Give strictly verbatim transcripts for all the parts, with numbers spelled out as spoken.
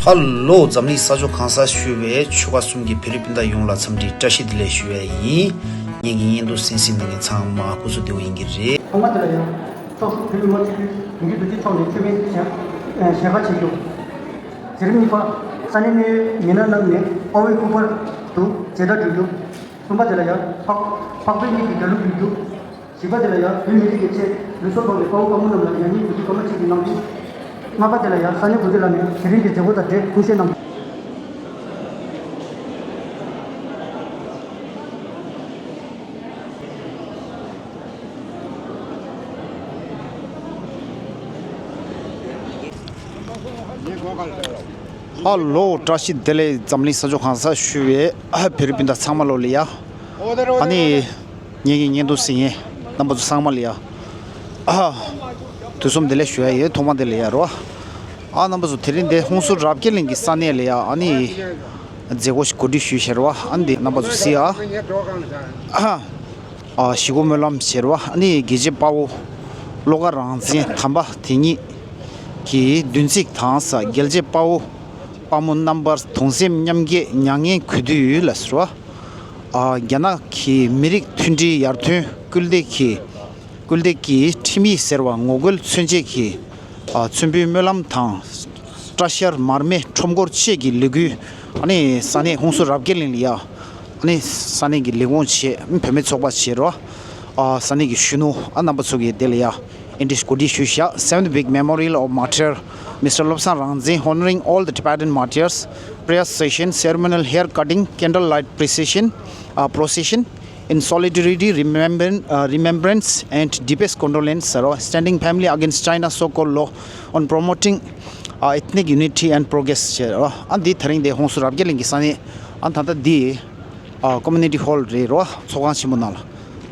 ཧ་ལོ། འཛམ་གླིང་ས་ཕྱོགས་གང་སར་བཞུགས་པའི་ཆོལ་ཁ་གསུམ་གྱི་བོད་རིགས་སྤུན་ཟླ་ཡོངས་ལ་འཚམས་འདྲི་བཀྲ་ཤིས་བདེ་ལེགས་ཞུ་ཡ་ཡིན། ངེད་ཀྱི་བརྙན་ཐུང་གསན་གཟིགས་གནང་མཁན་ཚང་མ་སྐུ་གཟུགས་བདེ་པོ་ཡིན་གྱི་རེད། ཚང་མ་དེ་ལ་ཡང་ཚོགས་བོད་མི་མང་སྤྱི་འཐུས་མི་འགྱུར་རྡོ་རྗེ་མཆོག་ནས་མཆོད་པའི་ཞལ་ཞལ་ཁ་ཕྱེ་རྒྱུ། འཛིན་རིམ་གཉིས་པ། ས་གནས་ནས་མི་སྣ་རྣམས་ནས་དཔའ་བོའི་སྐུ་པར་དུ་མཇལ་དར་སྒྲོན་རྒྱུ། གསུམ་པ་དེ་ལ་ཡང་འཕགས་འཕགས་བོད་གཉིས་ཀྱི་རྒྱལ་གླུ་འབུལ་རྒྱུ། བཞི་པ་དེ་ལ་ཡང་བོད་མི་རིགས་ཀྱི་ཆེད་ལུས་སྲོག་ཕངས་པའི་དཔའ་བོ་དཔའ་མོ་རྣམས་ལ་ཡང་སྙིང་གུས་འདུད་བཀའ་མོལ་ཆེད་དུ་གནང་རྒྱུ། ལྔ་པ་དེ་ལ་ཡང་ས་གནས་འགོ་ཁྲིད་ལགས་ནས་དེ་རིང་གི་མཛད་སྒོ་དང་འབྲེལ་གསུང་བཤད་གནང་རྒྱུ། ཧ་ལོ། བཀྲ་ཤིས་བདེ་ལེགས། འཛམ་གླིང་ས་ཕྱོགས་གང་སར་བཞུགས་པའི་བོད་རིགས་སྤུན་ཟླ་ཚང་མ་ལོ་ལ་ཡ། ཨ་ནི། ངེད་ཀྱི་བརྙན་ཐུང་གཟིགས་མཁན་རྣམ་པ་ཚོ་ཚང་མ་ལ་ཡ། ཨ། དུས་གསུམ་བདེ་ལེགས་ཞུ་ཡ་ཡོད། ཐོག་མ་དེ་ལ་ཡ་རོ། ཨ། རྣམ་པ་ཚོ་དེ་རིང་འདི་ཧུན་སུར་རབ་རྒྱས་གླིང་གི་ས་གནས་ལ་ཡ་ཨ་ནི། མཛད་སྒོ་ཞིག་གོ་སྒྲིག་ཞུས་བཞག་རོ། ཨ་ནི་འདི་རྣམ་པ་ཚོ་གཟིགས་ཨ། ཨ། ཞི་རྒོལ་སྨོན་ལམ་ཞེས་རོ། ཨ་ནི་རྒྱལ་གཅེས་དཔའ་བོ་བློ་དགའ་རང་བཙན་དམ་པ་དེ་ཉིད་ཀྱི་བདུན་ཚིགས་དང་ས། རྒྱལ་གཅེས་དཔའ་བོ་དཔའ་མོ་རྣམ་པར་གདུང་སེམས་མཉམ་སྐྱེད་མྱ་ངན་གུས་འདུད་ལ་ཟེར་བ། ཨ། རྒྱ་ནག་གི་མི་རིགས་མཐུན་སྒྲིལ་ཡར་ཐོན་སྐུལ་འདེད་ཀྱི་སྐུལ་འདེད་ཀྱི་ཁྲིམས་ཡིག་ཟེར་བ་ངོ་རྒོལ་མཚོན་བྱེད་ཀྱི། ཨ། མཚོན་འབུལ་སྨོན་ལམ་དང་། སྐྲ་བཞར་མར་མེ་ཁྲོམ་སྐོར་བཅས་ཀྱི་ལས་འགུལ། ཨ་ནི་ས་གནས་ཧུན་སུར་རབ་རྒྱས་གླིང་ལ་ཡ། ཨ་ནི་ས་གནས་ཀྱི་ལས་ཁུངས་བྱས། བུད་མེད་ཚོགས་པ་བྱས་རོ། ཨ། ས་གནས་ཀྱི་གཞོན་ནུ་ཨ་རྣམ་པ་ཚོ་གིས་དེ་ལ་ཡ། ཨེ་འདྲ་གོ་སྒྲིག་ཞུས་བཞག Seventh Big Memorial of Martyr Mister Lobsang Rangzen, honoring all the Tibetan martyrs, prayer session, ceremonial hair cutting, candle light procession, uh, procession, in solidarity, remembrance, uh, remembrance and deepest condolence, uh, standing firmly against China's so-called law on promoting, uh, ethnic unity and progress. ཨ་འདི་དེ་རིང་འདི་ཧུན་སུར་རབ་རྒྱས་གླིང་གི་ས་གནས་ཨ་ད་ལྟ་འདི། ཨ། ཀོ་མུ་ནི་ཊི་ཧོལ་རེད་རོ། ཚོགས་ཁང་ཆེན་མོ་ནང་ལ།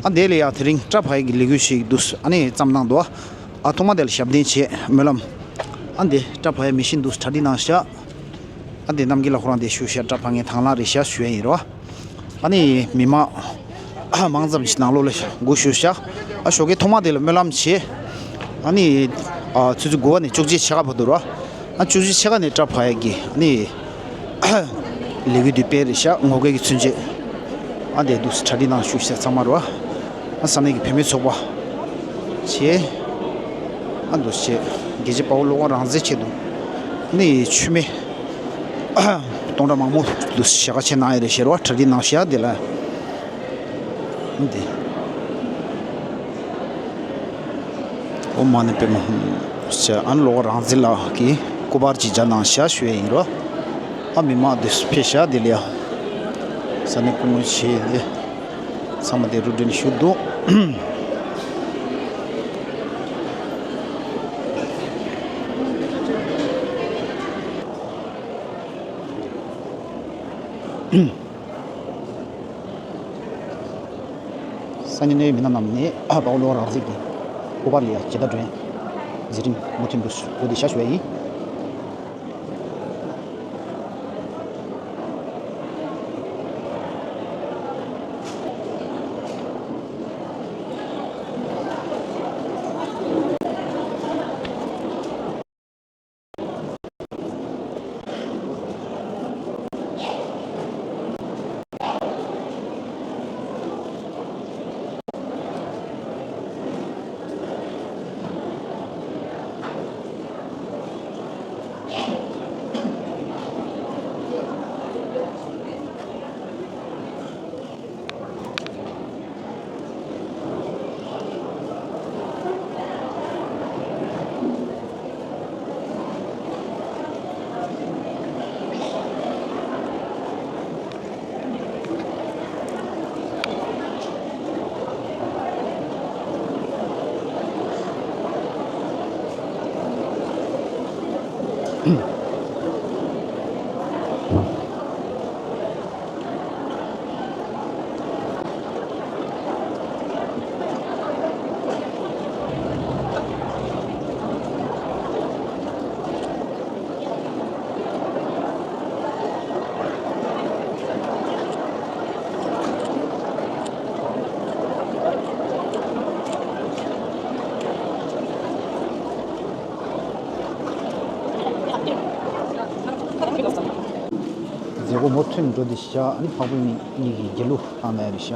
ཨ་འདི་ལ་ཡ་དེ་རིང་སྐྲ་ཕབ་ཡག་གི་ལས་འགུལ་ཞིག་འདུག་ཨ་ནི་བརྩམས་གནང་འདུག་ཨ་ཐོག་མ་དེ་ལ་ཞབས་བརྟན་བྱས་སྨོན་ལམ། ཨ་འདི་སྐྲ་ཕབ་ཡག་མི་ཤིན་འདུག་གྲ་སྒྲིག་གནང་ཤག་ཨ་འདི་རྣམ་རྒྱལ་ལགས་ཁོ་རང་འདི་བཞུགས་ཤག་སྐྲ་ཕབ་མཁན་དང་བླངས་རེད་ཤག་ཞུ་ཡ་ཡིན་རོ། ཨ་ནི་མི་མང་མང་ཙམ་ཞིག་ནང་ལོགས་ལ་སྒུག་བཞུགས་ཤག་ཨ་ཞོགས་ཀའི་ཐོག་མ་དེ་ལ་སྨོན་ལམ་བྱས། ཨ་ནི་ཨ་ཆུ་ཚོད་དགུ་པ་ནས་བཅུ་གཅིག་ཕྱེད་ཀ་བར་དུ་རོ། ཨ་བཅུ་གཅིག་ཕྱེད་ཀ་ནས་སྐྲ་ཕབ་ཡག་གི་ཨ་ནི་ལས་འགུལ་འདི་སྤེལ་རེད་ཤག་ངོ་རྒོལ་གྱི་མཚོན་བྱེད། ཨ་འདི་འདུག་གྲ་སྒྲིག་གནང་བཞུགས་ཤག་ཚང་མ་རོ། ཨ་ས་གནས་ཀྱི་བུད་མེད་ཚོགས་པ་བྱས། ཨ་འདུག་བྱས། རྒྱལ་གཅེས་དཔའ་བོ་བློ་དགའ་རང་བཙན་ཆེད་དུ་ཨ་ནི་མཆོད་མེ་སྟོང་ཕྲག་མང་པོ་འདུག་ཞལ་ཁ་ཕྱེ་གནང་ཡ་རེད་ཤག་རོ། གྲ་སྒྲིག་གནང་ཤག་འདི་ལ། འདི། ཨོཾ་མ་ཎི་པདྨེ་ཧཱུྃ་ཟེར། ཨ་ནི་བློ་དགའ་རང་བཙན་ལགས་ཀྱི་སྐུ་པར་ཅིག་སྦྱར་གནང་ཤག་ཞུ་ཡ་ཡིན་རོ། ཨ་མི་མང་འདི་ཕེབས་ཤག་འདི་ལ་ཡ། ས་གནས་སྐུ་ངོ་བྱས་ཏེ། ཚང་མ་འདི་རུ་འདྲེན་ཞུ་འདུག་སང་ཉིན་གནད་ཡོད་མི་སྣ་རྣམས་ནས་དཔའ་བོ་བློ་དགའ་རང་བཙན་གྱི་སྐུ་པར་ལ་མཇལ་དར་སྒྲོན། མཛད་རིམ་མུ་མཐུད་དུ་སྒུག་བསྡད་ཤག་ཞུ་ཡ་ཡིན། མགོ་མོ་ཐོན་འགྲོ་དེ་ཤ་ཨ་ནི་འཕགས་བོད་གཉིས་ཀྱི་རྒྱལ་གླུ་བཏང་ནས་རེད་ཤག་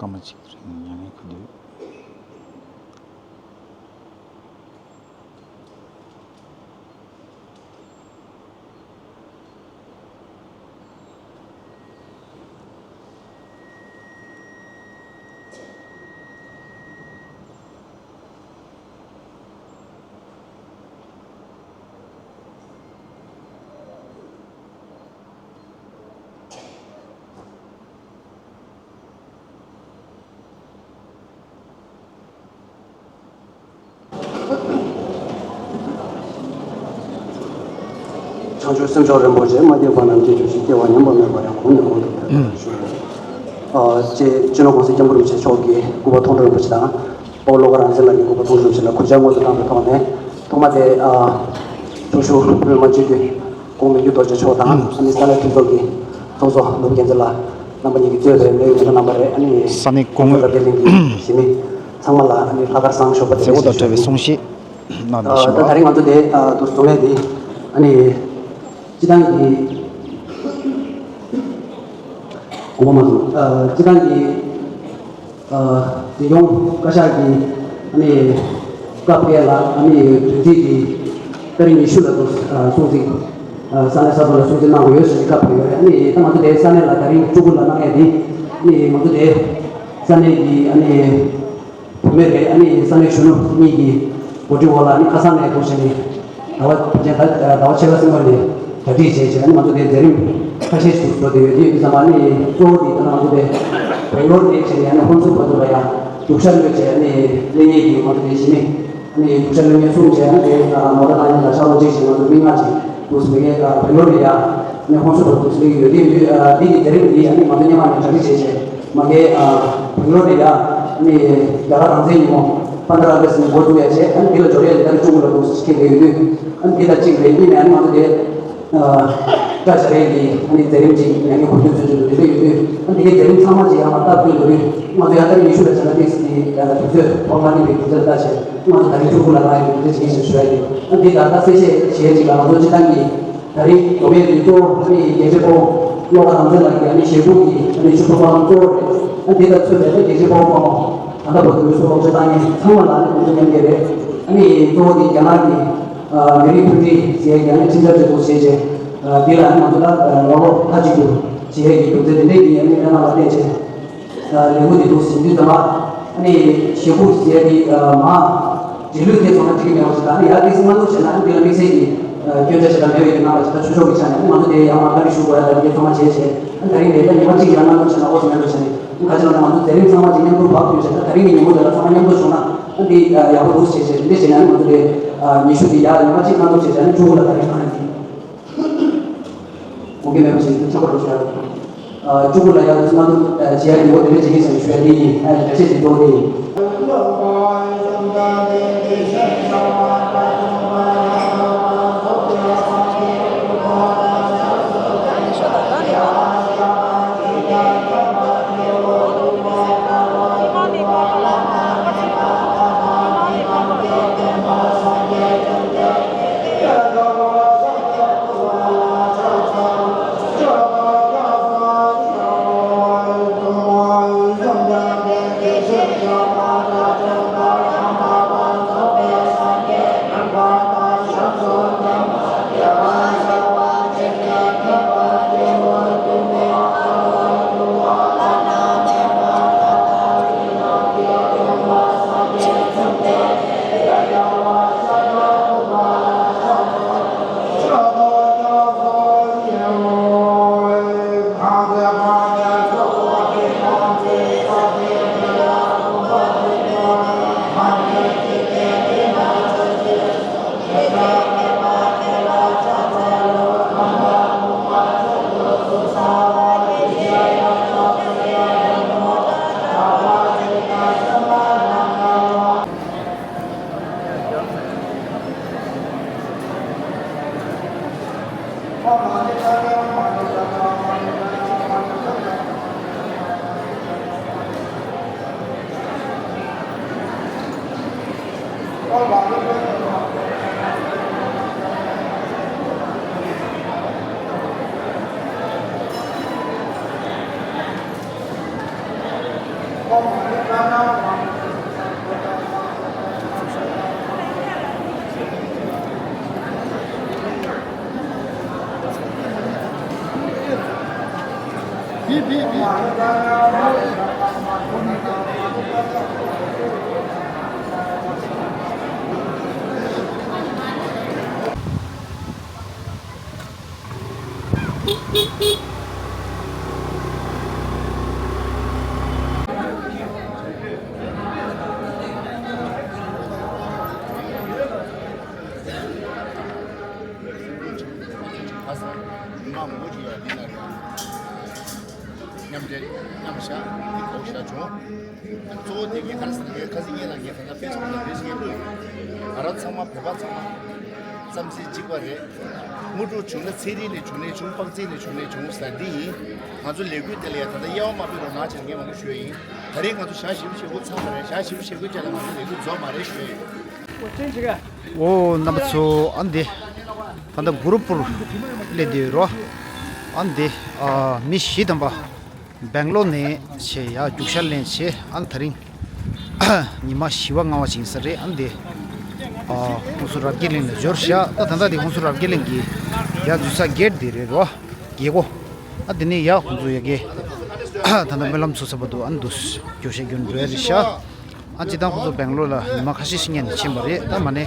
སྐར་མ་གཅིག་རིང་ཉམས་ལེན་ག་དུས། བྱང་ཆུབ་སེམས་མཆོག་རིན་པོ་ཆེ། མ་སྐྱེས་པ་རྣམས་སྐྱེ་གྱུར་ཅིག། སྐྱེ་བ་ཉམས་པ་མེད་པར་ཡང་། གོང་ནས་གོང་དུ་འཕེལ་བར་ཤོག་ཨ་ཅེ་སྤྱི་ནོར་༸གོང་ས་༸སྐྱབས་མགོན་རིན་པོ་ཆེ་མཆོག་གི་སྐུ་པར་མཐོང་གྲོལ་རིན་པོ་ཆེ་དང་། ཨོ་བློ་དགའ་རང་བཙན་ལགས་ཀྱི་སྐུ་པར་མཐོང་གྲོལ་རིན་པོ་ཆེ་ལ་གུས་ཕྱག་སྔོན་དུ་བཏང་བའི་ཐོག་ནས། ཐོག་མ་དེ་ཨ་ཐུགས་ཞུ་བོད་མི་མང་སྤྱི་འཐུས་༸གོང་མི་འགྱུར་རྡོ་རྗེ་མཆོག་དང་། ཨ་ནི་ས་གནས་མཐུན་ཚོགས་ཀྱི་ཚོགས་གཙོ་ནོར་བུ་རྒྱལ་མཚན་ལགས། རྣམ་པ་གཉིས་ཀྱིས་གཙོས་པའི་མི་ཡོངས་མི་ཁ་གནང་བ་རེད། ཨ་ནི་ས་གནས་གོང་རབ་བརྟན་ལྷིང་གི་གཞིས་མི་ཚང་མ་ལ་ཨ་ནི་ལྷག་དཀར་བཟང་ཞོགས་པ་དེ་མཛད་སྒོ་དང་འབྲེལ་བའི་གསུང་བཤད་གནང་བ་ཞིག་ད་རིང་ང་ཚོ་དེ་ཨ་དུ་བཟོ་མེད་དེ་ཨ་ནི་སྤྱི་བཏང་གི་གོང་མ་མ་གཏོགས་ཨ་སྤྱི་བཏང་གི་ཨ་འཛིན་སྐྱོང་བཀའ་ཤག་གི་ཨ་ནི་སྐབས་བརྒྱད་ལ་ཨ་ནི་དུས་ཚིགས་ཀྱི་ཏ་རིག་ཉི་ཤུ་ལ་དུ་ཨ་སྲུང་བརྩི་ཨ་ས་གནས་ས་ཐོག་ལ་སྲུང་བརྩི་གནང་དགོས་ཡོད་ཟེར་གྱི་སྐབས་བརྒྱད་ཡོད་རེད། ཨ་ནི་ད་ང་ཚོ་དེ་ས་གནས་ལ་ད་རིང་སྤྲུལ་སྐུ་ལ་གནང་ཡས་དེ་ཨ་ནི་ང་ཚོ་དེ་ས་གནས་ཀྱི་ཨ་ནི་བུད་མེད་རེད། ཨ་ནི་ས་གནས་གཞོན་ནུ་གཉིས་ཀྱི་གོ་སྒྲིག་འོག་ལ་ཨ་ནི་ཁ་སང་ནས་འགོ་བྱས་ནས་ཟླ་བ་ཕལ་ཆེར་ཟླ་ཟླ་བ་ཕྱེད་ཀ་ཟིན་པ་ནས་གྲ་སྒྲིག་བྱས་བྱས། ཨ་ནི་ང་ཚོ་དེ་མཛད་རིམ་ཁ་ཤས་ཤིག་བཟོ་བསྡད་ཡོད། དེ་ཡིན་དུས་ཙམ་པ་ཨ་ནི་གཙོ་བོ་དེ་ད་ང་ཚོ་དེ་བེང་ལོར་དེ་བྱས་ནས་ཨ་ནི་ཧོན་སུར་བར་དུ་ལ་ཡང་རྒྱུག་ཤར་གློད་བྱས། ཨ་ནི་ལེན་ཡས་ཀྱི་ང་ཚོ་དེ་གཞི་ནས་ཨ་ནི་རྒྱུག་ཤར་གློད་མཁན་གསུམ་བྱས། ཨ་ནི་དེ་ནང་ལ་མོ་ཊ་བཏང་མཁན་ལ་ཤར་ལྷོ་གཅིག་བྱས། ང་ཚོ་མི་ལྔ་ཅིག་འདུག་སེ་མི་ངས་བེང་ལོར་ལ་ཡང་ཨ་ནི་ཧོན་སུར་བར་དུ་སླེབས་ཡོད། དེ་ཡིན་དུས་ཨ་འདི་གི་མཛད་རིམ་འདི་ཨ་ནི་ང་ཚོ་སྔོན་མ་ནས་གྲ་སྒྲིག་བྱས་བྱས། མ་གི་ཨ་བེང་ལོར་ནས་ཡ་ནི་རྒྱ་གར་རང་བཙན་ཉིན་མོ་པན་དྲ་ཨ་གྷ་སི་ནས་འགོ་བཙུགས་ཡ་བྱས། ཨ་ནི་འདི་ལ་འབྱོར་ཡ་ལས་ད་ནི་ཅུང་ལ་འདུག་ཁྱེད་རེ་ཡོད་དུས། ཨ་ནི་འདི་ལ་གཅིག་རེ་གཉིས་ནས་ཨ་ནི་ང་ཚོ་དེ་ཨ་སྐྲ་བཞར་ཡ་གི་ཨ་ནི་མཛད་རིམ་ཅིག་ཡ་གི་གོ་སྐབས་བཟོས་བྱས་འདུག་དེ་འདྲ་ཡོད་དུས། ཨ་ནི་འདི་གའི་མཛད་རིམ་ཚང་མ་ཅིག་ཡང་མ་བལྟ་ཐུབ་འདུག་དུས། ང་ཚོ་ཡང་ད་ནི་ཉི་ཤུ་ལ་བྱས་ན་ཏིག་ཙམ་གྱི་ཡ་ལ་དུས་ཚོད་ཐོག་མ་ནི་པའི་དུས་ཚོད་ལྟ་བྱས། ང་ཚོ་ད་རིང་ཕྲུ་གུ་ལ་ལངས་ཡོད་དུས་ཚོད་ཅིག་ཡིན་ཞེས་ཞུ་ཡ་ཡིན། ཨ་ནི་འདི་ད་ལྟ་གསལ་བཤད་བྱེད་ཡ་ཅིག་ལ་ང་ཚོ་སྤྱི་བཏང་གི་ད་རེས་དགོན་པའི་དུས་གཙོ་བོ་ཨ་ནི་རྒྱལ་གཅེས་དཔའ་བོ་བློ་དགའ་རང་བཙན་ལགས་ཀྱི་ཨ་ནི་ཞལ་ཕུག་གི་ཨ་ནི་ཆུ་ཕུག་པ་གཙོ་བོ་རེད། ཨ་འདི་དང་མཚོན་པའི་ཨ་རྒྱལ་གཅེས་དཔའ་བོ་དཔའ་མོ་ད་ལྟ་བར་དུ་ལུས་སྲོག་བློ་སྤྱོད་བཏང་མཁན་ཚང་མ་ལ་ཨ་ནི་ང་ཚོ་མཉམ་འབྲེལ་རེད། ཨ་ནི་གཙོ་བོ་དེ་རྒྱ་ནག་གི་ཨ་མི་རིགས་མཐུན་སྒྲིལ་ཟེར་ཡ་གི་ཨ་ནི་ཁྲིམས་འཆར་གཅིག་པུ་བྱས་རྗེས་ཨ་འདི་ལ་ཨ་ནི་ང་ཚོ་ལ་ཨ་ངོ་ལོག་མཐའ་གཅིག་ཏུ་བྱེད་ཡ་གི་རྒྱུ་མཚན་དེ་འདྲས་ཀྱི་ཨ་ནི་གནས་སྟངས་ལ་བརྟེན་བྱས། ལས་འགུལ་འདི་ཚོ་ཟིན་དུས་ཙམ་པ་ཨ་ནི་ཞེ་ཕུག་ཟེར་ཡ་དེ་མ་འབྲེལ་ལུས་དེ་ཚོ་ན་འགྲིག་གི་མེད་པ་ཞིག་དང་། ཨ་ནི་ཡར་ཏོག་ཙམ་མ་འདུག་བྱས་ན་ཨ་ནི་འདི་ལ་དམིགས་བསལ་གྱི་སྐྱོན་ཆ་ཞིག་དང་མེད་པའི་གི་སྣང་བ་ཞིག་ད་ཆོས་ཕྱོགས་ཀྱི་ཆ་ནས་ཨ་ནི་ང་ཚོ་དེ་ཡང་མ་བཀའ་འདྲི་ཞུ་དགོས་ཡ་ལ་དེ་ཚང་མ་བྱས་བྱས། ཨ་ནི་ད་རིང་རེད། ད་ཉི་མ་གཅིག་ཡར་མ་འདུག་བྱས་ན་ཨོ་ཙམ་མེད་འདུག་བྱས་ནས་ཨ་ནི་ག་ཅི་ལ་ད་ང་ཚོ་མཛད་རིམ་ཚང་མ་ཅིག་མཉམ་དུ་བབས་དུས་བྱས་ན་ད་རིང་གི་ཉིན་མོ་དེ་ལ་ཚང་མ་མཉམ་དུ་བྱུང་ན་ཨ་ནི་འདི་ཡག་པོ་འདུག་བྱས་བྱས། དེ་འདྲ་བྱས་ན་ཨ་ནི་ང་ཚོ་དེ་ཉི་ཤུ་དེ་ཡར་ཉི་མ་གཅིག་མ་འདུག་བྱས་བྱས་ཨ་ནི་ཕྲུ་གུ་ལ་ད་རིང་ཨ་ནི་འདི། དགོངས་འགལ་མེད་པ་ཞིག་ཏུ་ཆགས་པར་འགྲོ་ཞུ་ཡ། ཨ་ཕྲུ་གུ་ལ་ཡ་ལུས་སྨོན་འདུན་བྱེད་ཡ་གི་འོ་དེ་འདྲ་བྱེད་ཀྱི་ཟེར་ཞུ་ཡ་དེ་ཡིན། ཨ་འགྲེལ་བཤད་ཅིག་གཏོང་གི་ཡིན། མཉམ་འབྲེལ་མཉམ་བཞག་འདི་གོ་བཞག་བྱུང་། གཙོ་བོ་དེ་གའི་ཁར་ས་ནས་ཁ་སང་ངེད་ལ་ངེད་ད་ལྟ་ཕེ་སི་བུག་ལ་རེ་ཞིག་ངེད་ལོས་ཡིན། ང་རང་ཚང་མ་བོད་པ་ཚང་མ་བསམ་ཚུལ་གཅིག་པ་རེད། དངོས་གྲུབ་བྱུང་ན་ཚན་རིག་ནས་བྱུང་ནས་བྱུང་། དཔག་ཚད་ནས་བྱུང་ནས་བྱུང་ཟེར་འདི་ཡིན། ང་ཚོ་ལས་འགུལ་དེ་ལ་ཡ་ད་ལྟ་དབྱེ་བ་མ་ཕེ་རོགས་གནང་བྱས་ངས་མང་པོ་ཞུས་ཡིན། ད་རེས་ང་ཚོ་ཞག་བཞི་བཅུ་ཞེ་དགུ་ཚང་བ་རེད། ཞག་བཞི་བཅུ་ཞེ་དགུ་བཅས་ལ་ང་ཚོ་ལས་འགུལ་རྫོགས་མ་རེད་ཞུས་ཡིན། འོ་རྣམ་པ་ཚོ་ཨ་འདི་ད་ལྟ་གུ་རུ་པུར་སླེབས་བསྡད་ཡོད་རོ། ཨ་འདི་ཨ་མི་བཞི་ཐམ་པ་སྦེང་ལོར་ནས་བྱས་ཡ་རྒྱུག་ཤར་ལེན་བྱས། ཨ་ནི་ད་རིང་ཉི་མ་བཞི་པ་ལྔ་པ་ཅིག་ཡིན་ས་རེད། ཨ་འདི་ཨ་ཧུན་སུར་རབ་རྒྱས་གླིང་ལ་འབྱོར་ཤག་ད་ད་ལྟ་འདི་ཧུན་སུར་རབ་རྒྱས་གླིང་གི་ཡ་འཛུལ་ས་གེ་ཊི་འདི་རེད་རོ། རྒྱལ་སྒོ། ཨ་འདི་ནས་ཡ་ཁོང་ཚོ་ཡ་གི་ད་ལྟ་སྨོན་ལམ་ཚུགས་ས་བར་དུ་ཨ་ནི་འདུག་རྒྱུག་ཤར་རྒྱུག་འགྲོ་ཡ་རེད་ཤག་ཨ་སྤྱིར་བཏང་ཁོང་ཚོ་སྦེང་ལོར་ལ་ཉི་མ་ཁ་ཤས་ཤིག་སྔོན་ནས་ཕྱིན་པ་རེད། ད་མ་ནས་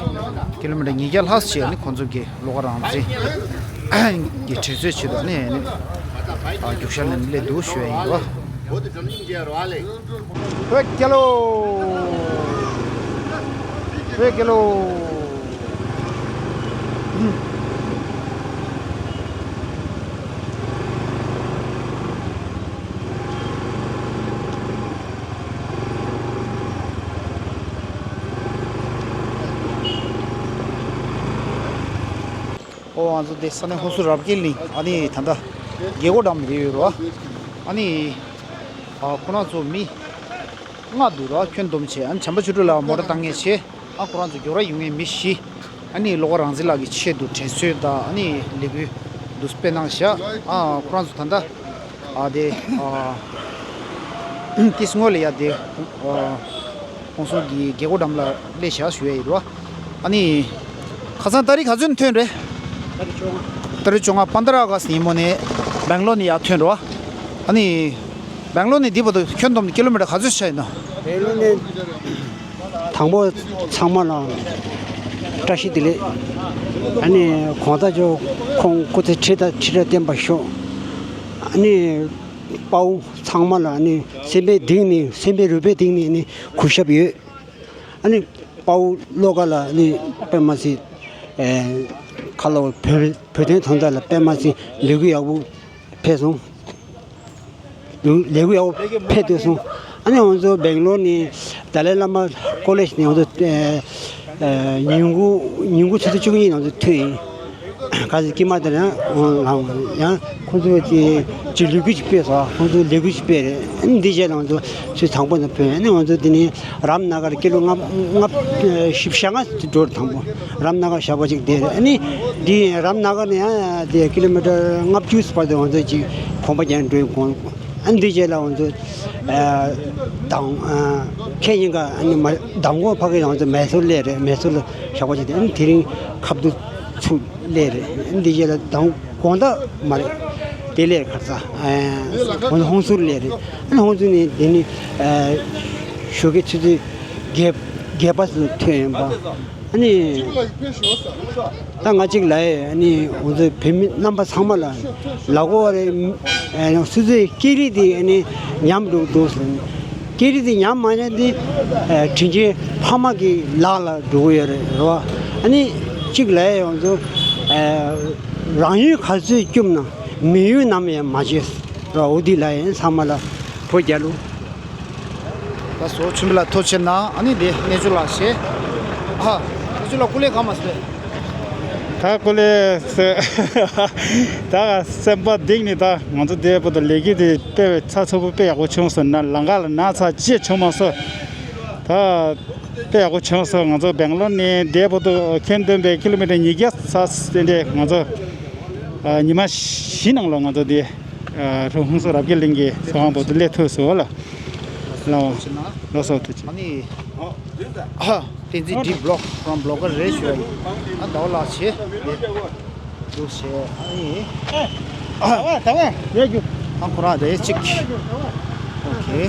ཀི་ལོ་མི་ཊར་ཉིས་བརྒྱ་ལྷག་ཙམ་ཅིག་ཨ་ནི་ཁོང་ཚོ་གི་བློ་དགའ་རང་བཙན་གྱི་དྲན་གསོའི་ཆེད་དུ་ཨ་ནི་ཨ་ནི་ཨ་རྒྱུག་ཤར་ལེན་སླེབས་འདུག་ཞུ་ཡ་ཡིན་རོ། བོད་རྒྱལ་ལོ། བོད་རྒྱལ་ལོ། ཨོ་ང་ཚོ་དེ་ས་གནས་ཧུན་སུར་རབ་རྒྱས་གླིང་ཨ་ནི་ད་ལྟ་རྒྱལ་སྒོ་འགྲམ་རེད་ཡོད་རོ། ཨ་ནི་ཨ་ཁོ་རང་ཚོ་མི་ལྔ་འདུག་རོ། ཁྱོན་བསྡོམས་བྱས་ཨ་ནི་བྱམས་པ་ཆོས་སྒྲོན་ལགས་མོ་ཊ་བཏང་མཁན་བྱས། ཨ་ཁོ་རང་ཚོ་རྒྱུག་ར་ཡོང་མཁན་མི་བཞི། ཨ་ནི་བློ་དགའ་རང་བཙན་ལགས་ཀྱི་ཆེད་དུ་དྲན་གསོ་དང་ཨ་ནི་ལས་འགུལ་འདུག་སྤེལ་གནང་བཞག་ཨ་ཁོ་རང་ཚོ་ད་ལྟ་ཨ་དེ་ཨ་ཏིས་སྔོན་ལ་ཡ་དེ་ཨ་ཧུན་སུར་གྱི་རྒྱལ་སྒོ་འགྲམ་ལ་སླེབས་བཞག་ཞུ་ཡ་ཡིན་རོ། ཨ་ནི་ཁ་སང་ཏ་རིག་ག་ཚོད་ནས་ཐོན་རེད། ཏ་རིག་བཅོ་ལྔ། པན་དྲ་ཨ་གྷ་སི་ཉིན་མོ་ནས་སྦེང་ལོར་ནས་ཡར་ཐོན་རོ། ཨ་ནི་སྦེང་ལོར་ནས་འདི་བར་དུ་ཁྱོན་བསྡོམས་ཀི་ལོ་མི་ཊར་ག་ཚོད་ཆགས་ཡིན་ནམ། སྦེང་ལོར་ནས། དང་པོ་ཚང་མ་ལ་བཀྲ་ཤིས་བདེ་ལེགས། ཨ་ནི་གོང་ས་མཆོག་ཁོང་སྐུ་ཚེ་ཁྲི་དང་ཁྲི་ཕྲག་བརྟན་པར་ཤོག་ཨ་ནི་དཔའ་བོ་ཚང་མ་ལ་ཨ་ནི་སེམས་པའི་གཏིང་ནས་སེམས་པའི་རུས་པའི་གཏིང་ནས་ཨ་ནི་གུས་ཞབས་ཡོད། ཨ་ནི་དཔའ་བོ་བློ་དགའ་ལ་ཨ་ནི་དཔེ་མ་སྲིད་ཨེ་ཁ་ལོ་བོད་བོད་དོན་དོན་དག་ལ་དཔེ་མ་སྲིད་ལས་འགུལ་ཡག་པོ་ཕེབས་སོང་། ལས་འགུལ་ཡག་པོ་ཕེབས་ཐུབ་སོང་། ཨ་ནི་ང་ཚོ་སྦེང་ལོར་ནས་ཏཱ་ལའི་བླ་མ་ཀོ་ལེཇ་ནས་ང་ཚོ་ཨེ་ཨེ་ཉིན་གུང་ཉིན་གུང་ཆུ་ཚོད་བཅུ་གཉིས་ང་ཚོ་ཐོན་ཡིན། ག་ཚོད་ཀྱི་མ་དེ་ཡང་ཁོང་ཚོ་ཀྱི་ལས་འགུལ་ཅིག་སྤེལ་སོང་། ཁོང་ཚོ་ལས་འགུལ་ཅིག་སྤེལ་རེད། ཨ་ནི་འདི་རྗེས་ལ་ང་ཚོ་ཆུ་ཚོད་དང་པོ་ནས་ཐོན། ཨ་ནི་ང་ཚོ་འདི་ནས་རམ་ན་གར་ཀི་ལོ་ལྔ་ལྔ་བཞི་བཞི་ལྔ་འགྲོ་རེད། དང་པོ་རམ་ན་གར་ཞག་པོ་ཅིག་བསྡད་རེད། ཨ་ནི་འདི་རམ་ན་གར་ནས་ཡང་དེ་ཀི་ལོ་མི་ཊར་ལྔ་བཅུ་བར་དུ་ང་ཚོ་ཅིག་གོམ་པ་རྒྱག་འགྲོ་དགོས། ཨ་ནི་འདི་རྗེས་ལ་ང་ཚོ་ཨ་དང་ཨ་ཁེ་ཉིན་ཀ་ཨ་ནི་མ་དང་པོ་ཕ་གི་ང་ཚོ་མེ་སོར་སླེབས་རེད། མེ་སོར་ལ་ཞག་པོ་ཅིག་བསྡད། ཨ་ནི་དེ་རིང་ཁ་བསྡུ་ཚུར་སླེབས་རེད། ཨ་ནི་འདི་རྗེས་ལ་དང་དགོང་དག་མ་རེད། དེ་ལས་ཁར་ས་ཨ་ཧོན་ཧོན་སུར་ལས་རེད། ཨ་ནི་ཧོན་སུར་ནས་དེ་ནི་ཨ་ཞོགས་ཀའི་ཆུ་ཚོད་བརྒྱད་བརྒྱད་པ་སུ་ཐོན་ཡིན་པ། ཨ་ནི་ད་ང་གཅིག་ལ་ཨ་ནི་ང་ཚོའི་བོད་མི་རྣམ་པ་ཚང་མ་ལ་ལ་གོ་བ་རེད། ཨ་སུ་ཚོའི་སྐད་རིགས་དེ་ཨ་ནི་ཉམས་འགྲོ་འདུག་ཟེར། སྐད་རིགས་དེ་ཉམས་མ་ཉམས་དེ་ཨ་དྲིན་ཆེན་ཕ་མ་གི་ལག་ལ་འགྲོ་གི་ཡོད་རེད། རེད་བ། ཨ་ནི་གཅིག་ལ་ཡོང་ཚོ་ཨ་རང་ཡུལ་ག་ཚོད་སྐྱོབ་ན་མི་ཡུལ་ནམ་ཡང་མ་བརྗེད་ར། འོ་དེ་ལ་ཡིན་ཚང་མ་ལ་བོད་རྒྱལ་ལོ། ད་སོ་ཆུན་པ་ལ་ཐུགས་རྗེ་གནང་། ཨ་ནི་དེ་གནས་ཚུལ་ལ་བཤད། ཨ་གནས་ཚུལ་ལ་སྐུ་ལས་གང་མ་སོང་། ད་སྐུ་ལས་ད་སེམས་པ་གཏིང་ནས་ད་ང་ཚོ་དེ་བར་དུ་ལས་ཀ་དེ་དཔེ་ཚགས་ཚུད་པོ་དཔེ་ཡག་པོ་བྱུང་སོང་། ན་ལམ་ཁ་ལ་ན་ཚ་ཅི་བྱུང་མ་སོང་། ད་དཔེ་ཡག་པོ་བྱུང་སོང་། ང་ཚོ་སྦེང་ལོར་ནས་འདས་པོ་དུ་ཁྱོན་བསྡོམས་པའི་ཀི་ལོ་མི་ཊར་ཉིས་བརྒྱ་ཚ་དེ་འདྲས་ང་ཚོ་ཨ་ཉི་མ་བཞི་ནང་ལ་ང་ཚོ་དེ་ཨ་ཧུན་སུར་རབ་རྒྱས་གླིང་གི་ས་ཁང་བར་དུ་སླེབས་ཐུབ་སོང་ལ། ལགས་སོ། ཐུགས་རྗེ་ཆེ། ཨ་ནི་ཨ་བསྟན་འཛིན་ཌི་བི་ལོག་ཕོ་རམ་བི་ལོག་གར་རེད་ཞུ་བ་ཡིན། ཨ་ཟླ་བ་ལགས་བྱེད་འདུག་བྱས། ཨ་ནི་ཨ་ཟླ་བ་ཟླ་བ་ཡོད་རྒྱུ། ཨ་ཁོ་རང་རེད་གཅིག་ཨོ་ཁེ།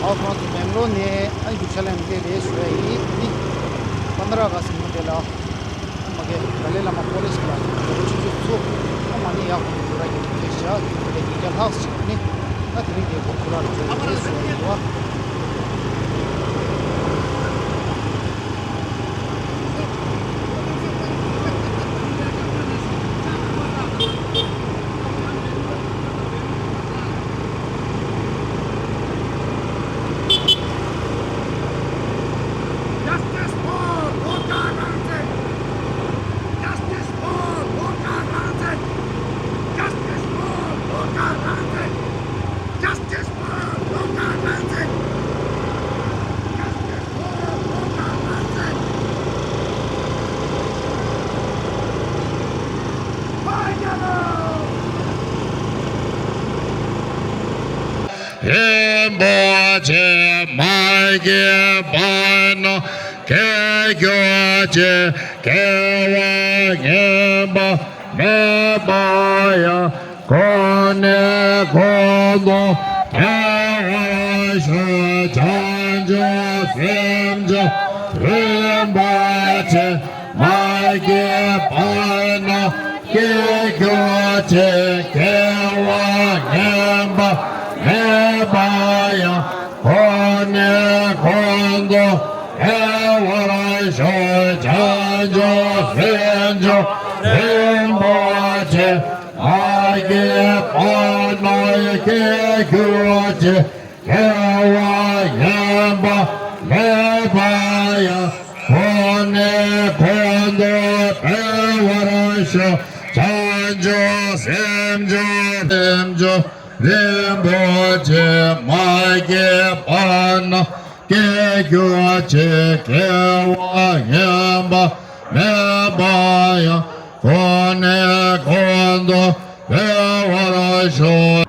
ཨ་ཁོ་རང་ཚོ་སྦེང་ལོར་ནས་ཨ་རྒྱུག་ཤར་ལེན་དེ་རེད་ཞུ་ཡ་ཡིན། འདི་པན་དྲ་ག་ཟེར་མོ་དེ་ལ། མ་གི་ཏཱ་ལའི་བླ་མ་ཀོ་ལེཇ་ལ་ཆུ་ཚོད་ཚོ་ཨ་མ་ནི་ཡག་པོ་འདུག་ར་གི་དེ་ཞག་གི་དེ་ཉིས་བརྒྱ་ལྷག་ཅིག་ནི་ད་དེ་རིང་དེ་གོ་ཁུ་ར་རུ་འགྲོ་གི་རེད་ཟེར་བ་ཡིན་པ། Justice for Volker Rangzig! Justice for Volker Rangzig! Justice for Volker Rangzig! Justice for Volker Rangzig! Justice for Volker Rangzig! Fire! རིན་པོ་ཆེ་མ་སྐྱེས་པ་ན། དགེ་སྐྱོ་ཆེ་དགེ་བ་ངན་པ་མེད་པ་ཡང་། ཁོང་ནི་ཁོང་དུ་བདེ་བར་གཤེགས། བྱང་ཆུབ་སེམས་མཆོག་རིན་པོ་ཆེ། མ་སྐྱེས་པ་ན་དགེ་སྐྱོ་ཆེ། དགེ་བ་ངན་པ་མེད་པ་ཡང་། ཁོང་ནི་ཁོང་དུ་བདེ་བར་གཤེགས། བྱང་ཆུབ་སེམས་མཆོག་རིན་པོ་ཆེ། མ་སྐྱེས་པ་ན་དགེ་སྐྱོ་ཆེ། དགེ་བ་ངན་པ་མེད་པ་ཡང་། ཁོང་ནི་ཁོང་དུ་བདེ་བར་གཤེགས། བྱང་ཆུབ་སེམས་མཆོག་སེམས་མཆོག་རིན་པོ་ཆེ། མ་སྐྱེས་པ་ན་དགེ་སྐྱོ་ཆེ། དགེ་བ་ངན་པ་མེད་པ་ཡང་། ཁོང་ནི་ཁོང་དུ་བདེ་བར་གཤེགས།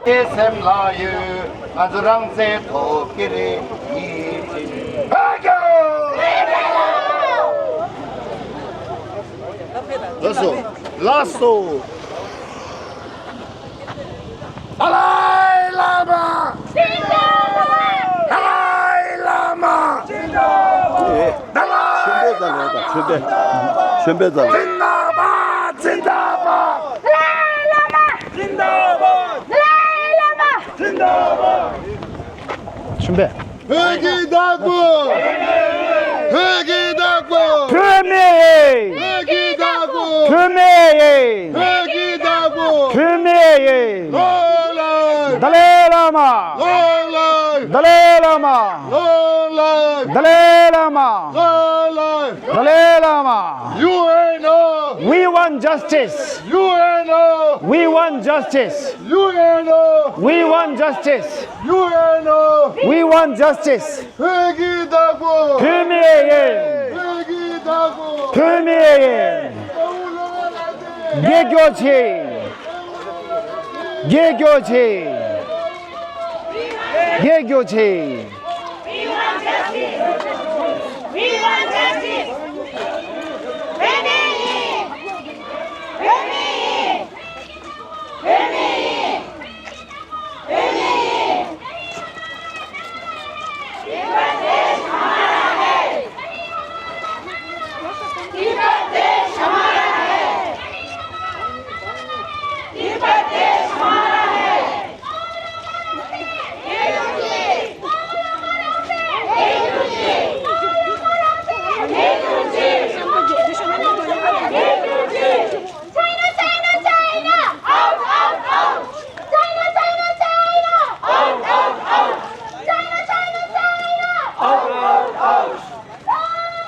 ཁྱེད་སེམས་ལ་ཡོད། ང་ཚོ་རང་བཙན་ཐོབ་ཀྱི་རེད། ཡིན་གཅིག་ཕ་གི། ལགས་སོ། ལགས་སོ། ཏཱ་ལའི་བླ་མ། ཏཱ་ལའི་བླ་མ། ཏཱ་ལའི། ཆོས་འཕེལ་རྩ་ལ་ཡོད་པ། ཆོས་འཕེལ། ཆོས་འཕེལ་རྩ་ལ། ཛིན་དཱ་བཱད། ཛིན་དཱ་བཱད། ཏཱ་ལའི་བླ་མ། ཛིན་དཱ་བཱད། ཏཱ་ལའི་བླ་མ། ཛིན་དཱ་བཱད། ཆོས་འཕེལ། བོད་ཀྱི་བདག་པོ། བོད་ཀྱི་བདག་པོ། བོད་མི་ཡིན། བོད་ཀྱི་བདག་པོ། བོད་མི་ཡིན། བོད་ཀྱི་བདག་པོ། བོད་མི་ཡིན། Long live! ཏཱ་ལའི་བླ་མ། Long live! ཏཱ་ལའི་བླ་མ། Long live! ཏཱ་ལའི་བླ་མ། Long live! ཏཱ་ལའི་བླ་མ། U N O! We want justice! U N O! We want justice! U N O! We want justice! U N O! We want justice! བོད་ཀྱི་བདག་པོ། བོད་མི་ཡིན། བོད་ཀྱི་བདག་པོ། བོད་མི་ཡིན། དགེ་སྐྱོ་ཆེ། དགེ་སྐྱོ་ཆེ། དགེ་སྐྱོ་ཆེ། We want justice. We want justice. བོད་མི་ཡིན། བོད་མི་ཡིན། བོད་མི་ཡིན། China, China, China! Out, out, out! China, China, China! Out, out, out! China, China, China! Out, out, out!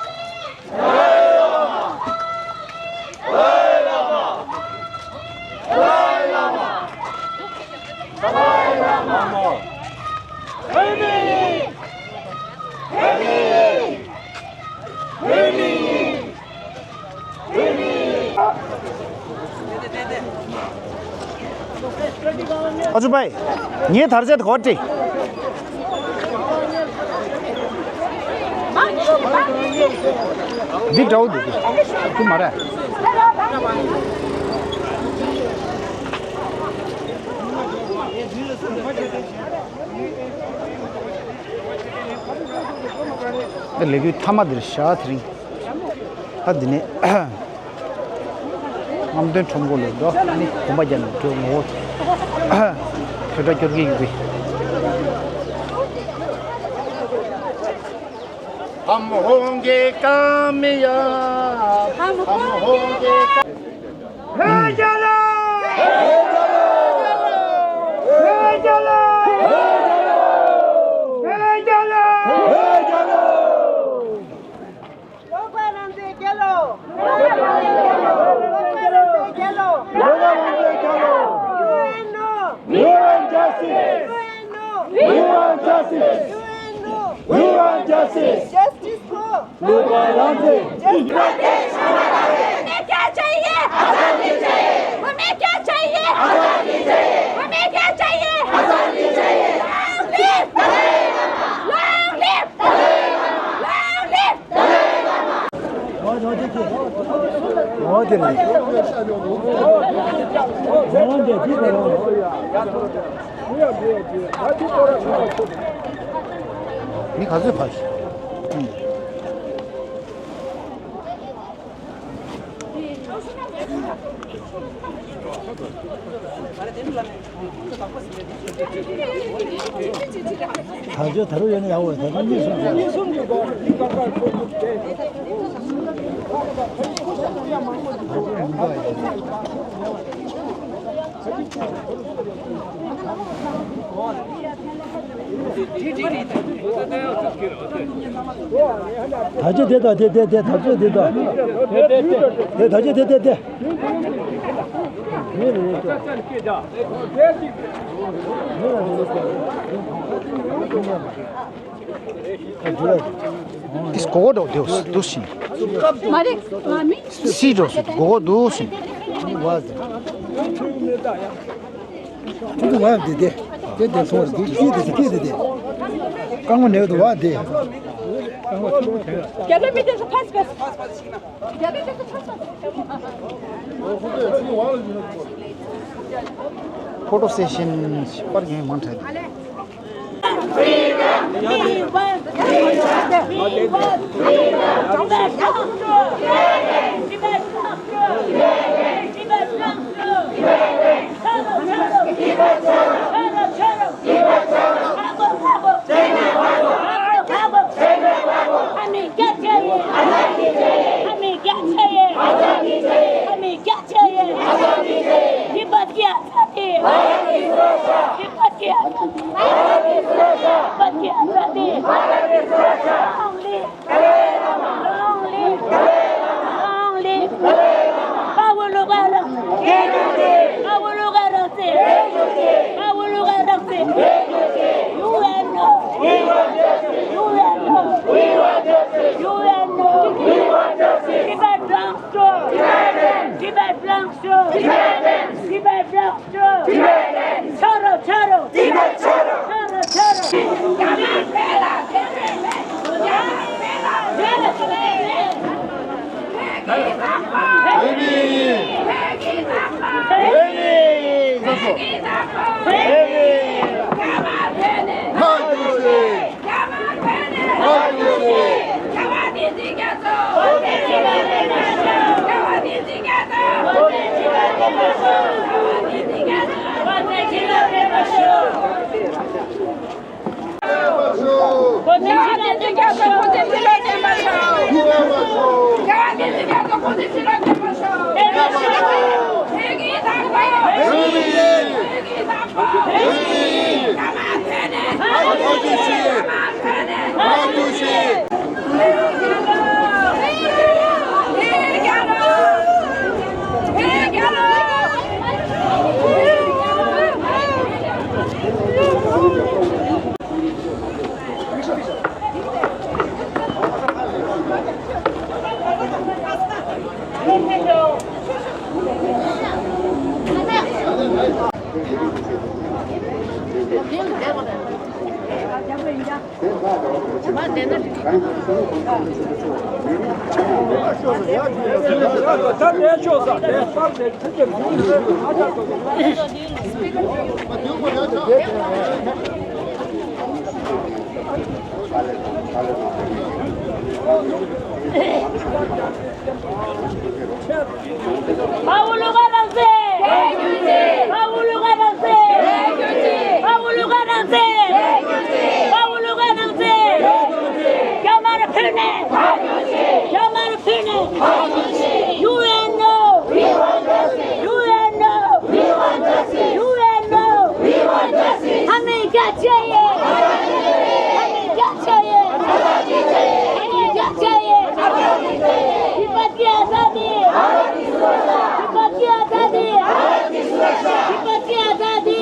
ཨ་ཅོ་པའི། ངའི་དར་ཆ་དེ་གོ་སྟེ། འདི་འདྲ་བོ་འདུག་གི། འདི་མ་རེད། ལས་འགུལ་མཐའ་མ་འདིར་བཞག་དེ་རིང་། ད་འདི་ནས། རྔམ་སྟོན་ཁྲོམ་སྐོར་ལ་འགྲོ། ཨ་ནི་གོམ་པ་རྒྱག་ནས་འགྲོ་ངོ་བོ། ཁྱོད་འདྲ་སྐྱོར་གྱི་ཡོད་པས། हम होंगे कामयाब, हम होंगे का- हे चलो! हे चलो! हे चलो! हे चलो! लोकपाल रामदेव गेलो। लोकपाल रामदेव गेलो। लोकपाल रामदेव गेलो। लोकपाल रामदेव गेलो। UN no। UN justice। UN no। We want justice। UN no। We want justice। Justice for Lokpal Ramdev. Justice। हमें क्या चाहिए? आजादी चाहिए। हमें क्या चाहिए? आजादी चाहिए। हमें क्या चाहिए? आजादी चाहिए। Long live! Long live! མི་ག་ཚོད་ཕར་ཞིག་ད་ཆ་ད་རུང་ཡོད་ན་ཡག་པོ་རེད། ད་ཆ་གཉིས་གསུམ་ཅིག་ད་ཆ་དེ་དང་དེ་དེ་དེ་ད་ཆ་དེ་དང་དེ་ད་ཆ་དེ་དེ་དེ། This gogo do do do shin. Mare, mami. Si do si gogo do shin. Tu tu wa de de. De de so de de de de de. Kang ne do wa de. Get me this pass pass. Photo session པར་རྒྱན་མང་དྲགས། हमें क्या चाहिए? हमें क्या चाहिए? हमें क्या चाहिए? तिब्बत की आजादी। तिब्बत की आजादी। तिब्बत की आजादी। Long live! Long live! Long live! Power लोग आ रहा है। Power लोग आ रहा है। Power लोग आ रहा है। UN no! UN no! UN no! Tibet belongs to! Tibet belongs to! Tibet belongs to! छोड़ो, छोड़ो। छोड़ो, छोड़ो। དཔའ་བོ་བློ་དགའ་རང་བཙན། དཔའ་བོ་བློ་དགའ་རང་བཙན། དཔའ་བོ་བློ་དགའ་རང་བཙན། དཔའ་བོ་བློ་དགའ་རང་བཙན། རྒྱ་དམར་ཕུད་ནས། རྒྱ་དམར་ཕུད་ནས། ཡུ་ཨེན་ནོ། ཡུ་ཨེན་ནོ། ཡུ་ཨེན་ནོ། ཡུ་ཨེན་ནོ། ཨ་མི་རྒྱ་ཆེ་ཡེ། ཨ་མི་རྒྱ་ཆེ་ཡེ། ཨ་མི་རྒྱ་ཆེ་ཡེ། तिब्बत की आजादी। तिब्बत की आजादी। तिब्बत की आजादी।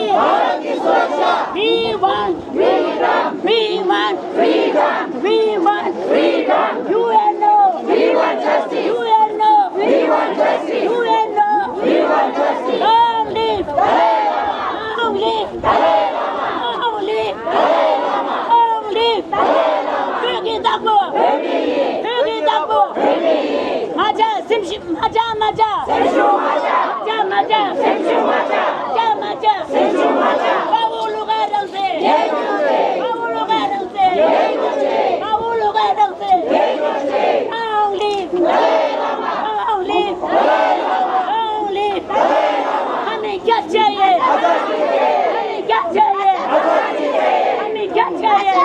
We want freedom. We want freedom. We want freedom. U N O. We want justice. U N O. We want justice. U N O. We want justice. Long live. Long live. Long live. Long live. བོད་ཀྱི་བདག་པོ། བོད་ཀྱི་བདག་པོ། ང་ཅག་སེམས་ཤུགས། མ་ཆག་མ་ཆག་སེམས་ཤུགས་མ་ཆག་མ་ཆག་མ་ཆག་སེམས་ཤུགས་མ་ཆག་མ་ཆག་མ་ཆག་སེམས་ཤུགས་མ་ཆག་དཔའ་བོ་བློ་དགའ་རང་བཙན། དཔའ་བོ་བློ་དགའ་རང་བཙན། དཔའ་བོ་བློ་དགའ་རང་བཙན། Long live. Long live. Long live. ཨ་མི་རྒྱ་ཆེ་ཡེ། ཨ་མི་རྒྱ་ཆེ་ཡེ། ཨ་མི་རྒྱ་ཆེ་ཡེ།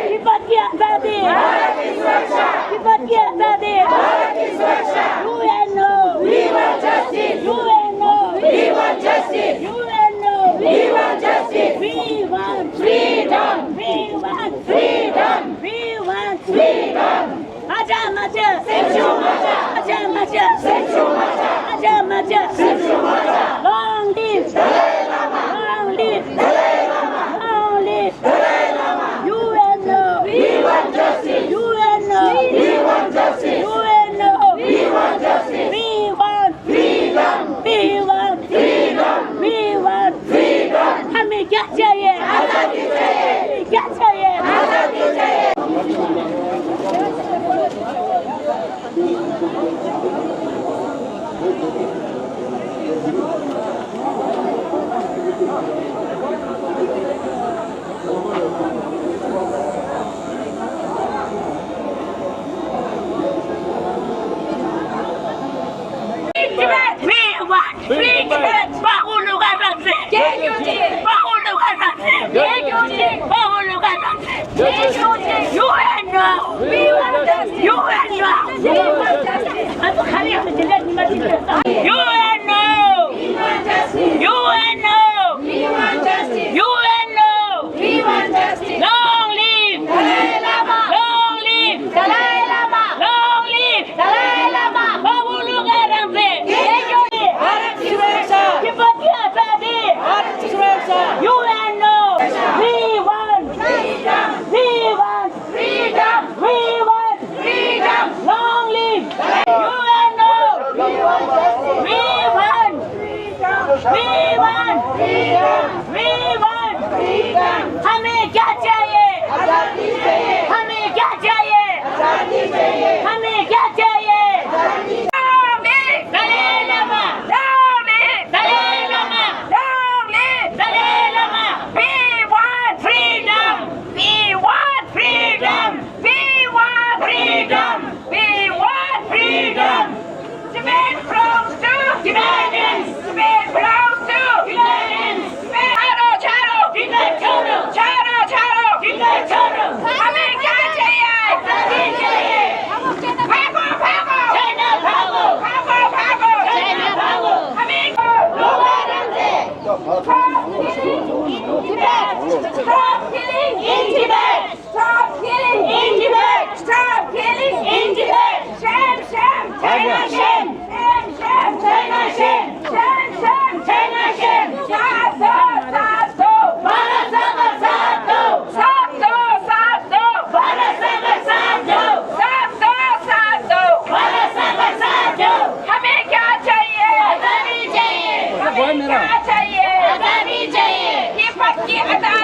तिब्बत की आजादी। तिब्बत की आजादी। U N O। We want justice। U N O। We want justice। U N O। We want justice। We want freedom। We want freedom། We want freedom། མ་ཆག་མ་ཆག་སེམས་ཤུགས་མ་ཆག་མ་ཆག་མ་ཆག་སེམས་ཤུགས་མ་ཆག་མ་ཆག་མ་ཆག་སེམས་ཤུགས་མ་ཆག Long live. Dalai Lama. Long live. Dalai Lama. Long live. Dalai Lama. U N O. We want justice. U N O. We want justice. U N O. We want justice. We want freedom. We want freedom. We want freedom. ཨ་མི་རྒྱ་ཆེ་ཡེ། ཨ་མི་རྒྱ་ཆེ་ཡེ། ཨ་མི་རྒྱ་ཆེ་ཡེ། Free Tibet! We want free Tibet! དཔའ་བོ་བློ་དགའ་རང་བཙན། རྒྱལ་གཅེས་དཔའ་བོ་བློ་དགའ་རང་བཙན། རྒྱལ་གཅེས་དཔའ་བོ་བློ་དགའ་རང་བཙན། རྒྱལ་གཅེས། U N O! We want justice! U N O! We want justice! U N O! We want justice! U N O! We want justice! U N O! We want justice! Long live! Dalai Lama! Long live! Dalai Lama! Long live! Dalai Lama! དཔའ་བོ་བློ་དགའ་རང་བཙན། རྒྱལ་གཅེས། भारत की सुरक्षा! तिब्बत की आजादी! भारत की सुरक्षा! U N O! We want freedom! We want freedom! We want freedom! Long live! U N O! We want freedom! We want freedom! We want freedom! हमें क्या चाहिए? आजादी चाहिए। हमें क्या चाहिए? आजादी चाहिए। हमें क्या चाहिए? आजादी। Long live Dalai Lama! Long live Dalai Lama! Long live Dalai Lama! We want freedom! We want freedom! We want freedom! We want freedom! Tibet belongs to Tibetans! Tibet belongs to Tibetans! Tibet छोड़ो, छोड़ो! Tibet छोड़ो, छोड़ो! Tibet छोड़ो! हमें क्या चाहिए? आजादी चाहिए! भागो, भागो! चाइना भागो! भागो, भागो! चाइना भागो! हमें को लोग आराम से! Stop killing in Tibet! Stop killing in Tibet! Stop killing in Tibet! Stop killing in Tibet! Shame, shame, China shame! Shame, shame, China shame! Shame, shame, China shame! साथ दो, साथ दो! भारत सरकार साथ दो! साथ दो, साथ दो! भारत सरकार साथ दो! साथ दो, साथ दो! भारत सरकार साथ दो! हमें क्या चाहिए? आजादी चाहिए! हमें क्या चाहिए? आजादी चाहिए! तिब्बत की आजादी!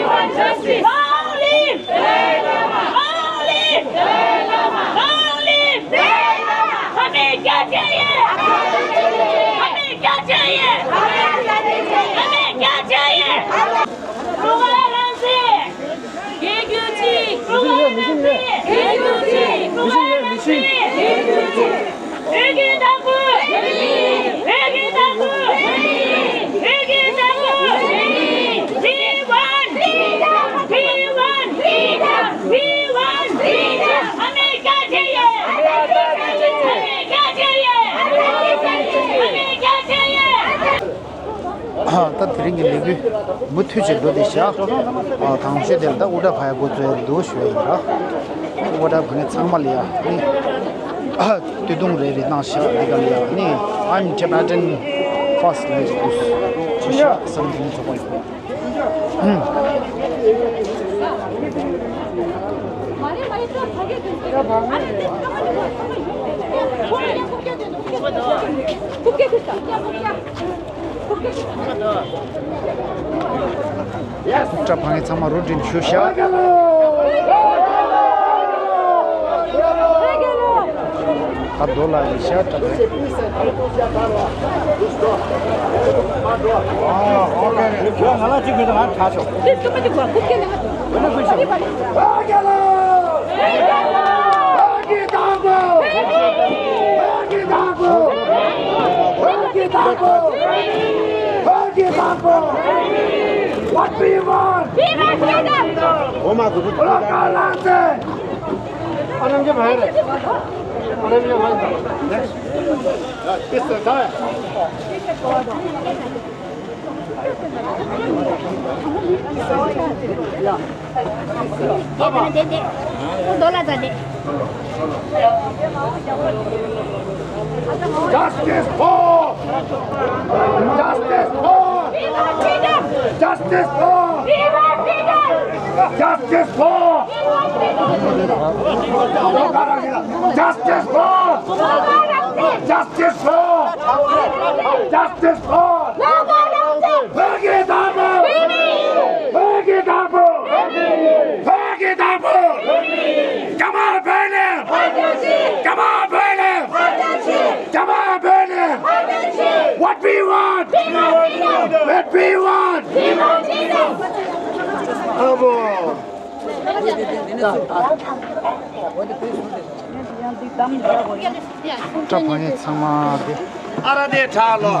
We want justice. Long live! Long live! Long live! ཁ་མེད་རྒྱ་ཆེ་ཡིན། ཁ་མེད་རྒྱ་ཆེ་ཡིན། ཁ་མེད་རྒྱ་ཆེ་ཡིན། ཀྲུང་ཧྭ་རང་བཙན། རྒྱལ་གཅེས། ཀྲུང་ཧྭ་རང་བཙན། རྒྱལ་གཅེས། ཀྲུང་ཧྭ་རང་བཙན། རྒྱལ་གཅེས། བོད་ཀྱི་བདག་པོ། བོད་ཀྱི་བདག་པོ། བོད་ཀྱི་བདག་པོ། We want ད་དེ་རིང་གི་ལས་འགུལ་མུ་མཐུད་ཅིག་འགྲོ་བསྡད་ཤག་དང་ཤོས་དེ་ལ་ད་ཨུ་ཏྲ་ཕ་ཡ་འགོ་བཙུགས་ཡ་འདུག་ཞུ་ཡ་ཡིན་ར། ཨུ་ཏྲ་ཕ་ངེ་ཚང་མ་ལ་ཡ་ནི་སྟོད་ཐུང་རེ་རེ་གནང་ཤག་འདི་ག་ལ་ཡ་ནི། I'm Tibetan first ལ་ཡ་འདུག་ཅི་ཤག་བསམ་གཏན་ཚོགས་པ་ཡིན། ཨུ་ཏྲ་ཕ་ངེ་ཚང་མ་རུ་འདྲེན་ཞུ་ཤག་ད་རྡོ་ལ་ཡི་ཤ་ཏྲ་བས། ཨ་ཨོ་ཁེ་རེད། ང་ལ་གཅིག་མི་འདུག་ང་ད་ཆོག What we want? We want freedom! ཨ་རེ་མཇལ་བ་རེད། ཨ་རེ་མཇལ་བ་རེད། Next. Yes, sir. Justice for! Justice for! Viva freedom! Justice for! Viva freedom! Justice for! Viva freedom! Justice for! Justice for! Justice for! Viva freedom! བོད་ཀྱི་དམག་དཔུང་། བོད་ཀྱི་དམག་དཔུང་། བོད་ཀྱི་དམག་དཔུང་། རྒྱ་དམར་བོད་ལས། རྒྱ་དམར་བོད་ལས། རྒྱ་དམར་བོད་ལས། What we want? What we want? ཨ་ར་དེ་དྲག་ལོ།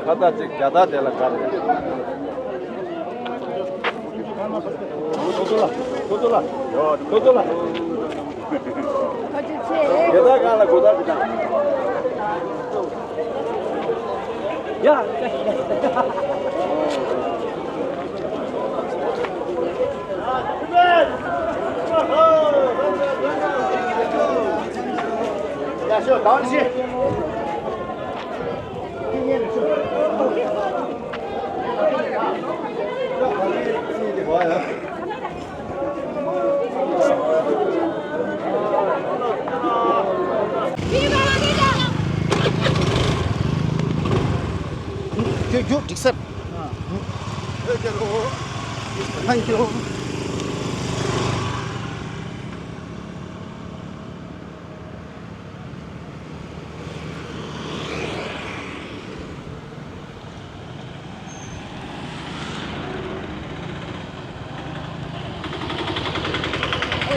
ཁ་བཏགས་གཅིག་རྒྱ་སྟག་དེ་ལ་དགའ་རེད། ཁོ་ཚོ་ལ། ཁོ་ཚོ་ལ། ཁོ་ཚོ་ལ། ཁོ་ཚོ་ལ། དགེ་རྩ་སྒང་ལ་དགུ་རྩ་གི་དང་། ཡ། ཡ་ཤོ་དང་ཤི། རྒྱུ་རྒྱུ་འགྲིག་སར། Thank you.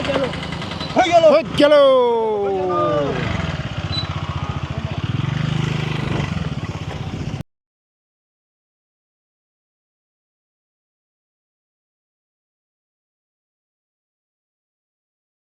ཧོ་རྒྱལ་ལོ།